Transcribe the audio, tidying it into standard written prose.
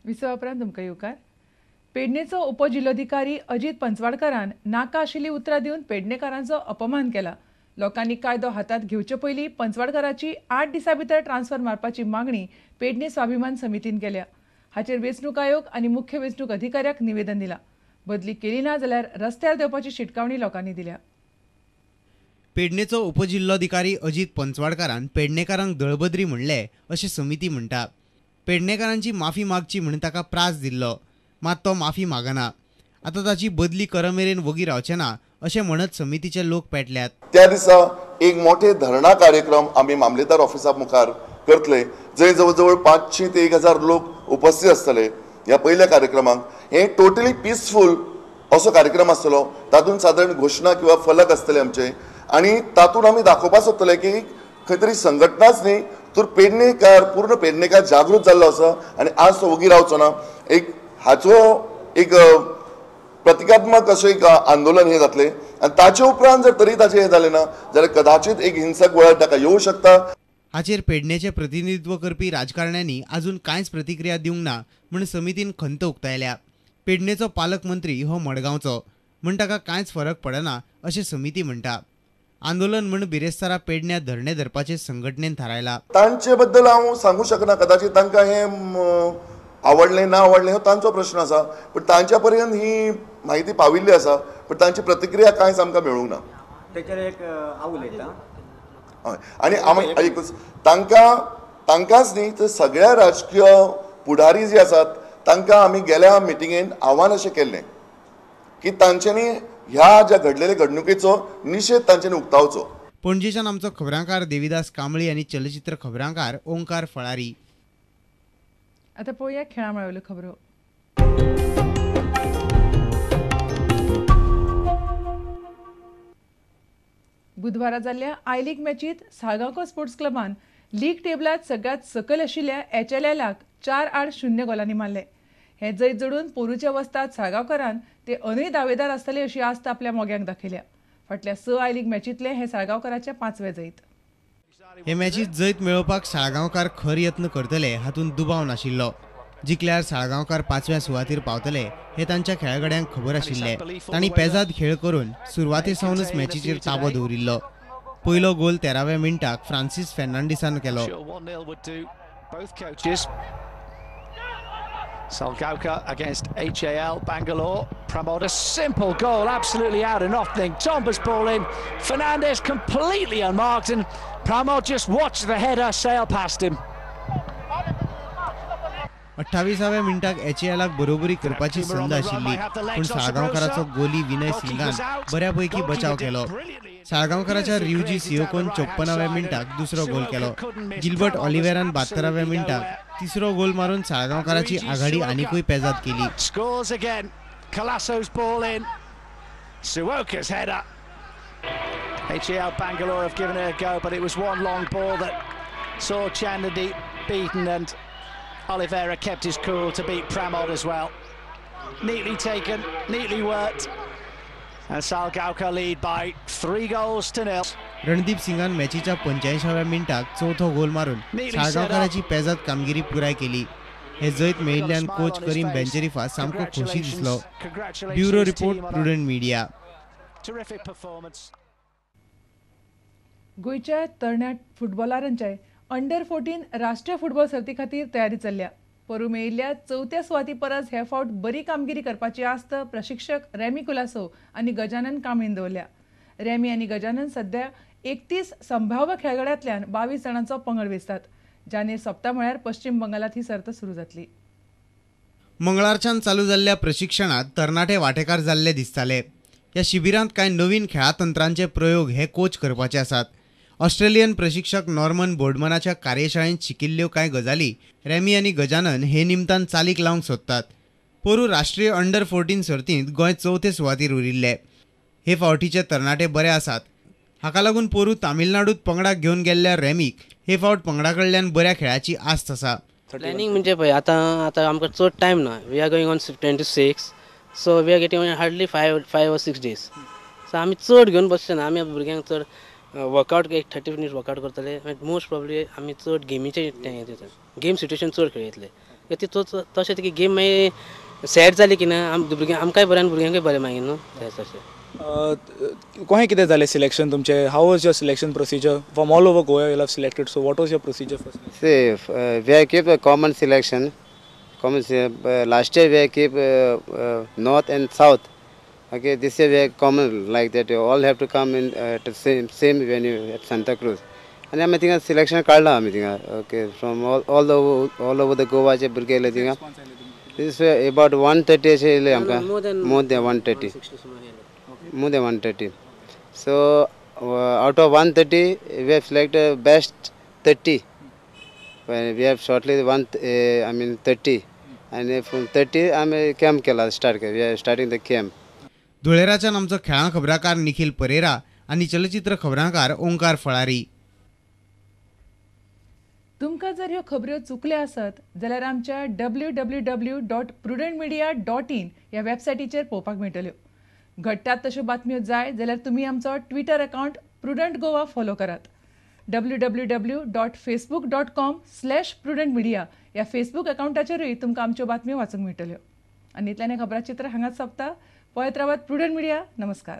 विसवा उपरांत तुमकां येवकार. पेडणेचो उपजिल्लोधिकारी अजीत पंचवाडकारान नाका आशिल्ली उतरां दिवन पेडणेकारांचो अपमान केला. लोकांनी कायदो हातांत घेवचे पयलीं पंचवाडकाराची 8 दिसां भितर ट्रान्सफर मारपाची मागणी पेडणे स्वाभिमान समितीन केल्या. हाचेर वेंचणूक आयोग आनी मुख्य वेंचणूक अधिकाऱ्याक निवेदन दिलां. बदली केली ना जाल्यार रस्त्यार देंवपाची शिटकावणी लोकांनी दिल्या. पेडणेचो उपजिल्लोधिकारी अजीत पंचवाडकारान पेडणेकारांक दळबद्री म्हणले अशें समिती म्हणटा. पेडणेकारांची माफी मागची म्हण ताका प्रास दिल्लो, मात तो माफी मागना. आतां ताची बदली करमेरेन वगी रावचे ना अशें म्हणत समितीचे लोक पेटल्यात. त्या दिसा एक मोठे धरणा कार्यक्रम आमी मामलेदार ऑफिसा मुखार करतले, जंय जवळ जवळ 500 ते 1000 लोक उपस्थित आसतले. ह्या पयल्या कार्यक्रमाक हे टोटली पिसफूल असो कार्यक्रम आसतलो. तातूंत सादारण घोशणा किंवा फलक आसतले आमचे आनी तातूंत आमी दाखोवपाक सोदतले की खंय तरी संघटनाच न्ही तर पेडणेकार, पूर्ण पेडणेकार जागृत जाल्लो आसा आनी आज तो वगी रावचो ना. एक हाचो एक प्रतिकात्मक अशें एक आंदोलन हें जातलें आनी ताचे उपरांत जर तरी ताचें हें जालें ना जाल्यार कदाचित एक हिंसक वळण ताका येवं शकता. हाचेर पेडणेचें प्रतिनिधित्व करपी राजकारण्यांनी अजून कांयच प्रतिक्रिया दिवंक ना म्हूण समितीन खंत उक्तायल्या. पेडणेचो पालकमंत्री हो मडगांवचो म्हूण ताका कांयच फरक पडना अशें समिती म्हणटा. आंदोलन म्हूण बिरेस्तारा पेडण्या धरणें धरपाचें संघटनेन थारायला. तांचे बद्दल हांव सांगू शकना, कदाचित तांकां हें आवडलें ना आवडलें हो तांचो प्रश्न आसा, पण तांच्या पर्यंत ही माहिती पाविल्ली आसा, पण तांची प्रतिक्रिया कांयच आमकां मेळूंक ना. तेचेर एक हांव उलयतां. हय, आनी आमी एकूच तांकांच न्ही तर सगळ्या राजकीय पुढारी जे आसात तांकां आमी गेल्या मिटिंगेन आव्हान अशें केल्लें की तांच्यांनी ह्या ज्या घडलेल्या घडणुकेचो निशेध तांच्यांनी उक्तावचो. पणजेच्यान आमचो खबरांकार देविदास कांबळी आनी चलचित्र खबरांकार ओंकार फळारी. आता पळोवया खेळां मळावयल्यो खबरो. बुधवारा जाल्ल्या I league मॅचीत साळगांवकर स्पोर्ट्स क्लबान लीग टेबलांत सगळ्यांत सकयल आशिल्ल्या HLLाक 4-0 गोलांनी मारले. हे जैत जोडून पोरूच्या वस्ताद साळगांवकरान ते अनूय दावेदार आसतले अशी आस्त आपल्या मोग्यांक दाखयल्या. फाटल्या 6 I league मॅचींतले हे साळगांवकराचे 5वे जैत. हे मॅचीत जैत मेळोवपाक साळगांवकार खर यत्न करतले हातूंत दुबाव नाशिल्लो. जिखल्यार साळगांवकार 5व्या सुवातीर पावतले हे तांच्या खेळगड्यांक खबर आशिल्लें. तांणी पेजाद खेळ करून सुरवाते सावनच मॅचीचेर ताबो दवरिल्लो. पयलो गोल 13व्या मिनटाक फ्रांसीस फेर्नांडीसान केलो. Salgaocar against HAL Bangalore. Pramod, a simple goal, absolutely out of nothing. Tomba's ball in, Fernandez completely unmarked, and Pramod just watched the header sail past him. 28व्या मिनटाक HALाक बरोबरी करपाची संद आशिल्ली, पूण साळगांवकाराचो गोली विनय सिंगान बऱ्यापैकी बचाव केलो. साळगांवकाराच्या रिवजी सियोकोन 54व्या मिनटाक दुसरो गोल केलो. गिलबर्ट ऑलिवेरान 72व्या मिनटाक तिसरो गोल मारून साळगांवकाराची आघाडी आनिकूय पेजाद केली. Scores again. Colasso's ball in. Suoka's header. HAL Bangalore have given it a go, but it was one long ball that saw Chandani beaten, and Oliveira kept his cool to beat Pramod as well. Neatly taken, neatly worked. And Salgaocar lead by 3-0. Randeep सिंगान मॅचीच्या 85व्या मिनटाक चवथो गोल मारून साळगांवकाराची पेजाद कामगिरी पुराय केली. हे जैत मेळिल्ल्यान coach Karim बेंचेरिफा सामको खोशी दिसलो. Bureau report, Prudent Media. गोंयच्या तरण्या फुटबॉलरांचे अंडर 14 राष्ट्रीय फुटबॉल सर्ती खातीर तयारी चल्ल्या. पोरू मेळिल्ल्या 4थ्या सुवाती परस हे फावट बरी कामगिरी करपाची आस्त प्रशिक्षक रेमी कुलासो आनी गजानन कांबळीन दवरल्या. रेमी आनी गजानन सध्या 31 संभाव्य खेळगड्यांतल्यान 22 जाणांचो पंगड वेंचतात. जानेर सोंपता म्हळ्यार पश्चिम बंगालांत ही सर्त सुरू जातली. मंगळारच्यान चालू जाल्ल्या प्रशिक्षणांत तरणाटे वांटेकार जाल्ले दिसताले. ह्या शिबिरांत कांय नवीन खेळा तंत्रांचे प्रयोग हे कोच करपाचे आसात. ऑस्ट्रेलियन प्रशिक्षक नॉर्मन बोर्डमनाच्या कार्यशाळेंत शिकिल्ल्यो कांय गजाली रेमी आनी गजानन हे निमतान चालीक लावंक सोदतात. पोरू राष्ट्रीय अंडर 14 सर्तींत गोंय 4थे सुवातीर उरिल्ले. हे फावटीचे तरणाटे बरे आसात. हाका लागून पोरू तामिळनाडूत पंगडाक घेवन गेल्ल्या रेमीक हे फावट पंगडा कडल्यान बऱ्या खेळाची आस्त आसा. प्लॅनिंग म्हणजे पळय आतां आतां आमकां चड टायम ना. We are going on 26, so we are getting hardly 5 or 6 days. So आमी चड घेवन बसचे ना. आमी भुरग्यांक चड वर्कआउट एक 30 मिनट्स वर्कआउट करतले. मोस्ट प्रोबेबली आमी चड गेमीचे दिता, गेम सिट्युएशन चड खेळयतले. ती तशें ती गेम मागीर सॅट जाली की ना आम भुरग्यांक आमकांय बरें आनी भुरग्यांकूय बरें मागीर न्हू तें तशें. कशें कितें जालें सिलेक्शन तुमचें? How was your selection procedure? From all over Goa you have selected, so what was your procedure for selection? See, we have keep a common selection. Common last year we have keep north and south. Okay, this year we have common like that. You all have to come in to same venue at Santa Cruz. आनी आमी थिंगा selection काडलां आमी थिंगा. Okay, from all over the गोवाचे भुरगे येयले थिंगा. This about 130 अशें येयले आमकां. More than 130. More than 130. So out of 130 we have selected best 30. We have shortly 30, and from 30 आमी कॅम्प केला स्टार्ट केला. We are starting the camp. धुळेराच्यान आमचो खेळां खबराकार निखिल परेरा आनी चलचित्र खबराकार ओंकार फळारी. तुमकां जर ह्यो खबऱ्यो चुकल्या आसत जाल्यार आमच्या www.prudentmedia.in ह्या वेबसायटीचेर पळोवपाक मेळटल्यो. घडटात तश्यो बातम्यो जाय जाल्यार तुमी आमचो Twitter account Prudent Goa follow करात. www.facebook.com/prudentmedia ह्या फेसबूक अकावंटाचेरूय तुमकां आमच्यो बातम्यो वाचूंक मेळटल्यो. आनी इतल्यान हें खबराचित्र हांगाच सोंपता. पळयत रावात प्रुडंट मिडिया. नमस्कार.